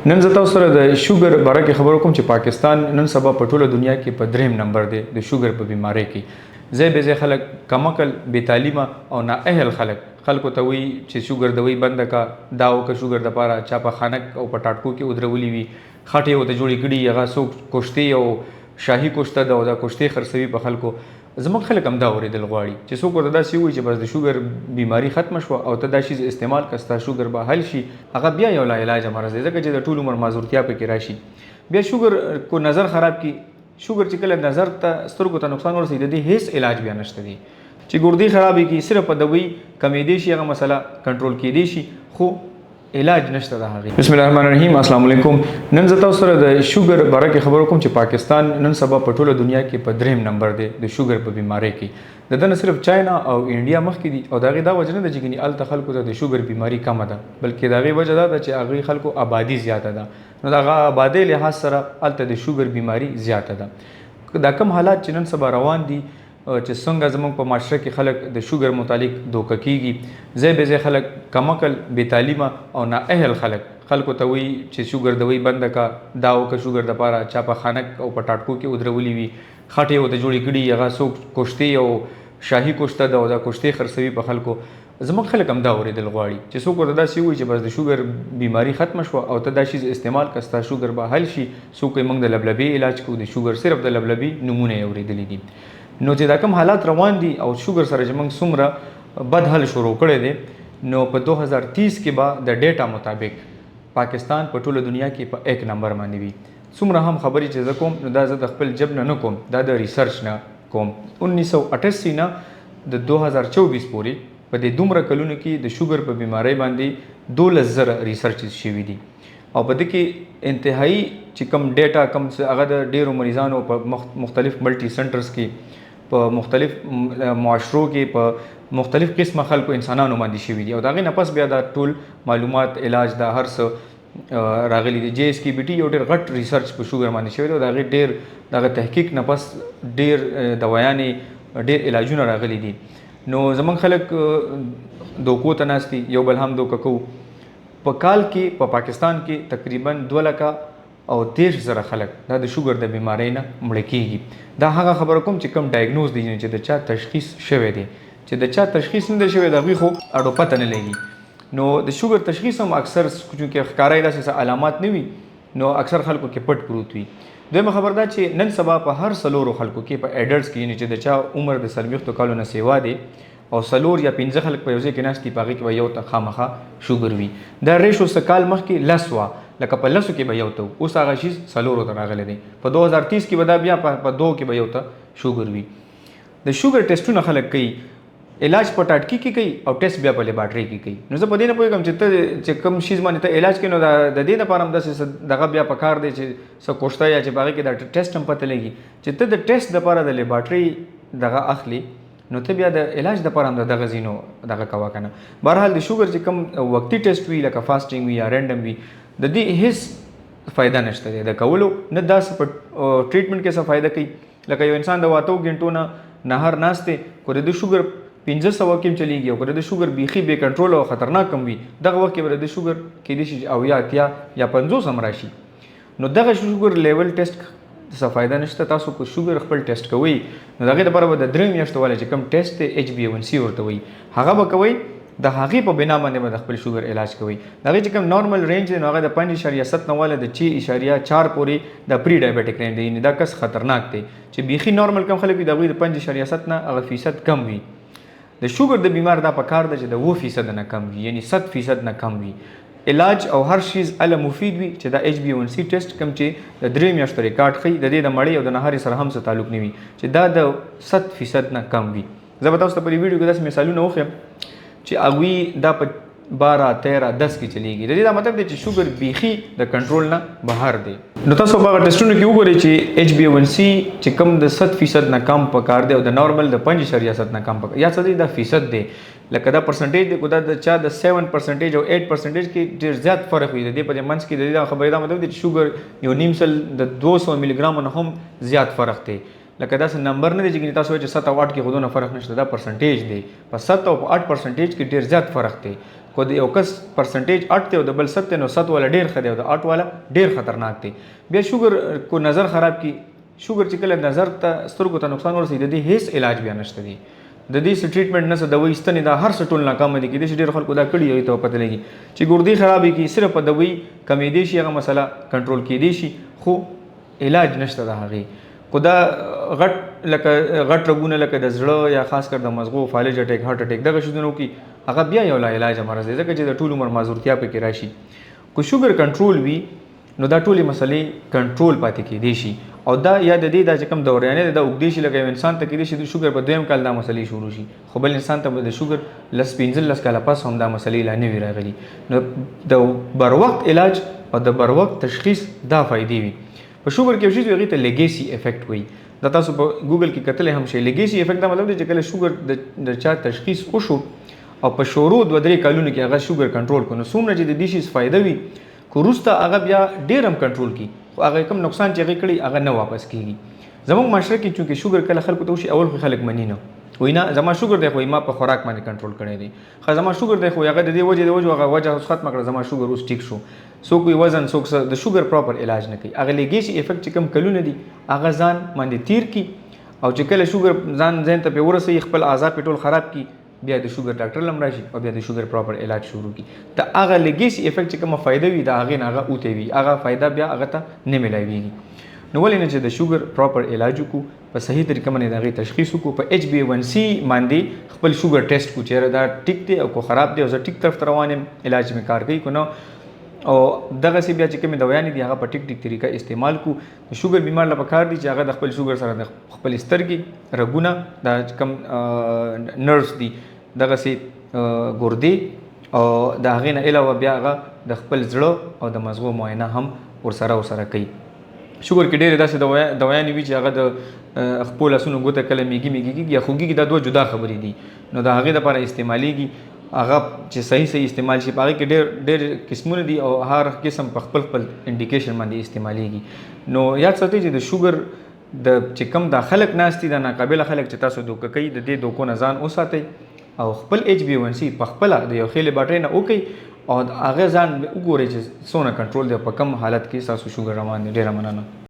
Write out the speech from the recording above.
نن زه تاسو سره د شوګر باره کې خبرو کوم چې پاکستان نن سبا په ټوله دنیا کې په دریم نمبر دی د شوګر په بیماری کې. ځای بې ځای خلک کمعقل، بې تعلیمه او نااهل خلک خلکو ته وایي چې شوګر دوي بنده کا، دا وکړه، شوګر دپاره چا په خانک او په ټاټکو کې ودرولي وي، خټې ورته جوړې کړي، هغه څوک کشتې او شاهي کشته ده او دا کشتې خرڅوي په خلکو. زموږ خلک هم دا اورېدل غواړي چې څوک ورته داسې ووایي چې بس د شوګر بیماري ختمه شوه او ته دا شیز استعمال کړه، ستا شوګر به حل شي. هغه بیا یو لا علاجه مرض دی، ځکه چې د ټول عمر معذورتیا پکې راشي. بیا شوګر کو نظر خراب کی، شوګر چې کله نظر ته سترګو ته نقصان ورسوي، د دې هیڅ علاج بیا نشته دی. چې ګردې خرابې کی، صرف په دوی کمېدی شي، هغه مسله کنټرول کېدی شي، خو علاج نشته د هغې. بسم الله الرحمن الرحیم، السلام علیکم. نن زه تاسو سره د شوګر باره کې خبرو کوم چې پاکستان نن سبا په ټوله دنیا کې په دریم نمبر دی د شوګر په بیماری کې. د ده نه صرف چاینا او انډیا مخکې دي، او د هغې دا وجه نه ده چې ګنې هلته خلکو ته د شوګر بیماری کمه ده، بلکې د هغې وجه دا ده چې هغوی خلکو آبادي زیاته ده، نو د هغه آبادۍ لحاظ سره هلته د شوګر بیماری زیاته ده. دا کوم حالات چې نن سبا روان دي، چې څنګه زموږ په معاشره کې خلک د شوګر متعلق دوکه کیږي، ځای بې ځای خلک کمعقل، بې تعلیمه او نااهل خلک خلکو ته وایي چې شوګر دوي بنده کا، دا وکړه، شوګر دپاره چا په خانک او په ټاټکو کې ودرولي وي، خټې ورته جوړې کړي، هغه څوک کشتې او شاهي کشته ده او دا کشتې خرڅوي په خلکو. زموږ خلک هم دا اورېدل غواړي چې څوک ورته داسې ووایي چې بس د شوګر بیماری ختمه شوه او ته دا شیز استعمال کړه، ستا شوګر به حل شي. څوک وایي موږ د لبلبې علاج کوو، د شوګر صرف د لبلبې نومونه یې اورېدلي دي. نو چې دا کوم حالات روان دي او شوګر سره چې موږ څومره بد حل شروع کړی دی، نو په 2030 کې به د ډیټا مطابق پاکستان په ټوله دنیا کې په 1 نمبر باندې وي. څومره هم خبرې چې زه کوم، نو دا زه د خپل جب نه نه کوم، دا د ریسرچ نه کوم. 1988 نه د 2024 پورې په دې دومره کلونو کې د شوګر په بیماری باندې 12,000 ریسرچز شوي دي، او په دې کې انتهایی چې کوم ډیټا کوم څه هغه د ډیرو مریضانو په مختلف ملټي سنټرز کې، په مختلف معاشرو کې، په مختلف قسمه خلکو انسانانو باندې شوي دي، او د هغې نه پس بیا دا ټول معلومات علاج دا هر څه راغلي دي. جی اس کی بي ټي یو ډېر غټ ریسرچ په شوګر باندې شوی دی، او د هغې ډېر دغه تحقیق نه پس ډېر دوایانې ډېر علاجونه راغلي دي. نو زمونږ خلک دوکو ته ناست دي، یو بل هم دوکه کوو. په کال کې په پاکستان کې تقریباً 2,30,000 خلک دا د شوګر د بیمارۍ نه مړه کیږي. دا هغه خبره کوم چې کوم ډایګنوز دی، چې د چا تشخیص شوی دی، چې د چا تشخیص نه دی شوی د هغوی خو اړو پته نه لګي. نو د شوګر تشخیص هم اکثر چونکې ښکاره یې داسې څه علامات نه وي، نو اکثر خلکو کې پټ پروت وي. دویمه خبر دا چې نن سبا په هر څلورو خلکو کې په ایډلټس کې، یعنې چې د چا عمر د 40 کالو نه سیوا دی او 4 یا 5 خلک په یو ځای کې ناست دي، په هغې کې به یو ته خامخا شوګر وي. دا ریشو څه کال مخکې 10 وه، لکه په 10 کې به یو ته و، اوس هغه شیز 4 ته راغلی دی. په 2030 کې به دا بیا په 2 کې به یو ته شوګر وي. د شوګر ټیسټونه خلک کوي، علاج په ټاټکي کې کوي او ټیسټ بیا په لیبارټري کې کوي. نو زه په دې نه پوهېږم چې ته چې کوم شیز باندې ته علاج کوې، نو د دې دپاره هم داسې څه دغه بیا په کار دی چې څه کوشته یا چې په هغې کې دا ټیسټ هم پته لګي چې ته د ټیسټ دپاره د لیبارټري دغه اخلي، نو ته بیا د علاج دپاره هم د دغه ځینو دغه کوه که نه. بهرحال د شوګر چې کوم وقتي ټیسټ وي، لکه فاسټینګ وي یا رینډم وي، د دې هیڅ فایده نشته دی د کولو، نه داسې په ټریټمنټ کې څه فایده کوي. لکه یو انسان د 8 ګنټو نه نهر ناست دی، که د ده شوګر 500 کې هم چلېږي او که د ده شوګر بیخي بې کنټروله او خطرناک هم وي، دغه وخت کې به د ده شوګر کېدای شي چې 70 80 یا 50 هم راشي. نو دغه شوګر لیول ټیسټ څه فایده نشته. تاسو که شوګر خپل ټیسټ کوئ، نو د هغې دپاره به د 3 میاشتو والا چې کوم ټیسټ دی، ایچ بي ون سي ورته وایي، هغه به کوئ، د هغې په بنا باندې به د خپل شوګر علاج کوئ. د هغې چې کوم نارمل رینج دی، نو هغه د 5.7 نه والا د 6.4 پورې د پری ډایبیټیک رینج دی، یعنې دا کس خطرناک دی. چې بیخي نارمل کم خلک وي، د هغوی د 5.7 نه هغه فیصد کم وي. د شوګر د بیمار دا په کار ده چې د اووه فیصد نه کم وي، یعنې 7% نه کم وي. علاج او هر شیز هله مفید وي چې دا ایچ بي ون سي ټیسټ کوم چې د 3 میاشتو ریکارډ ښیي، د دې د مړۍ او د نهارې سره هم څه تعلق نه وي، چې دا د 7% نه کم وي. زه به تاسو ته په دې ویډیو کې داسې مثالونه وښیم چې هغوی دا په 12 13 10 کې چلیږي. د دې دا مطلب دی چې شوګر بیخي د کنټرول نه بهر دی. نو تاسو په هغه ټیسټونو کې وګورئ چې ایچ بي ون سي چې کوم د 7% نه کم په کار دی او د نارمل د 5.7 نه کم په کار، یا څه دی دا فیصد دی، لکه دا پرسنټیج دی، که دا د چا د سیون پرسنټیج او ایټ پرسنټیج کې ډېر زیات فرق وي، د دې په دې منځ کې د دې دا خبرې دا مطلب دی چې شوګر یو نیم سل د دوو سوه ملي ګرامو نه هم زیات فرق دی. لکه داسې نمبر نه دی چې ګینې تاسو وایئ چې 7 او 8 کې خو دونه فرق نشته، دا پرسنټیج دی، په 7 او په 8 پرسنټیج کې ډېر زیات فرق دی. کو د یو کس پرسنټیج 8 دی او د بل 7 دی، نو 7 والا ډیر ښه دی او د 8 والا ډیر خطرناک دی. بیا شوګر کو نظر خراب کی، شوګر چې کله نظر ته سترګو ته نقصان ورسي، د دې هیڅ علاج بیا نشته دی، د دې څه ټریټمنټ نه، څه دوایي ستنې، دا هر څه ټول ناکامه دي. کېدای شي ډېر خلکو دا کړي، هغوی ته پته لګي چې ګردې خرابې کړي، صرف په دوایي کمېدی شي، هغه مسله کنټرول کېدی شي، خو علاج نشته د هغې. خو دا غټ لکه غټ رګونه لکه د زړه یا خاص کر د مزغو فالج اټیک، هارټ اټیک، دغه شیزونه وکړي، هغه بیا یو لا علاجه مرض دی، ځکه چې د ټول عمر معذورتیا پکې راشي. که شوګر کنټرول وي نو دا ټولې مسلې کنټرول پاتې کېدی شي. او دا یا د دې دا چې کوم دورانیه ده دا اوږدې شي، لکه یو انسان ته کېدای شي د شوګر په دویم کال دا مسلې شروع شي، خو بل انسان ته به د شوګر 10 15 کاله پس هم دا مسلې لا نه وي راغلي. نو د بر وخت علاج او د بر وخت تشخیص دا فایدې وي. په شوګر کې یو شی هغې ته لیګیسي افیکټ وایي، دا تاسو په ګوګل کې کتلی هم شئ. لیګیسي افیکټ دا مطلب دی چې کله شوګر د چا تشخیص وشو او په شروع 2-3 کلونو کې هغه شوګر کنټرول کړو، نو څومره چې د دې شي فایده وي، که وروسته هغه بیا ډېر هم کنټرول کړي، خو هغه کوم نقصان چې هغې کړی هغه نه واپس کېږي. زموږ معاشره کې چونکې شوګر کله خلکو ته وشي، اول خو خلک مني نه، وایي نه زما شوګر دی خو ما په خوراک باندې کنټرول کړی دی، ښه زما شوګر دی خو هغه د دې وجې د وجې هغه وجه اوس ختمه کړه، زما شوګر اوس ټیک شو. څوک وایي وزن، څوک څه، د شوګر پراپر علاج نه کوي. هغه لیګیسي افیکټ چې کوم کلونه دي هغه ځان باندې تیر کړي، او چې کله شوګر ځان ذهن ته پرې ورسوي، خپل اعضا پرې ټول خراب کړي، بیا د شوګر ډاکټر لم راشي او بیا د شوګر پراپر علاج شروع کړي. د هغه لیګیسي افیکټ چې کومه فایده وي د هغې نه هغه اوتی وي، هغه فایده بیا هغه ته نه میلاویږي. نو ولې نه چې د شوګر پراپر علاج وکړو، په صحیح طریقه باندې د هغې تشخیص وکړو، په ایچ بي ون سي باندې خپل شوګر ټیسټ کړو چې یاره دا ټیک دی او که خراب دی او زه ټیک طرف ته روان یم، علاج مې کار کوي که نه، او دغسې بیا چې کومې دوایانې دي هغه په ټیک ټیک طریقه استعمال کړو. د شوګر بیمار له پکار دي چې هغه د خپل شوګر سره د خپلې سترګې رګونه، دا چې کوم نرفس دي دغسې ګردې، او د هغې نه علاوه بیا هغه د خپل زړه او د مزغو معاینه هم ورسره کوي. شوګر کې ډېرې داسې دوایانې وي چې هغه د خپو لاسونو ګوته کله میږي میږي کېږي یا خوږېږي، دا دوه جدا خبرې دي، نو د هغې دپاره استعمالېږي. هغه چې صحیح صحیح استعمال شي، په هغې کې ډېر ډېر قسمونه دي او هر قسم په خپل خپل انډیکیشن باندې استعمالېږي. نو یاد ساتئ چې د شوګر د چې کوم دا خلک ناست دي، دا ناقابله خلک چې تاسو دوکه کوي، د دې دوکو نه ځان وساتئ او خپل ایچ بي ون سي په خپله د یو ښې لیبارټرۍ نه وکړئ او هغه ځان وګورئ چې څونه کنټرول دی او په کوم حالت کې ستاسو شوګر روان دی. ډېره مننه.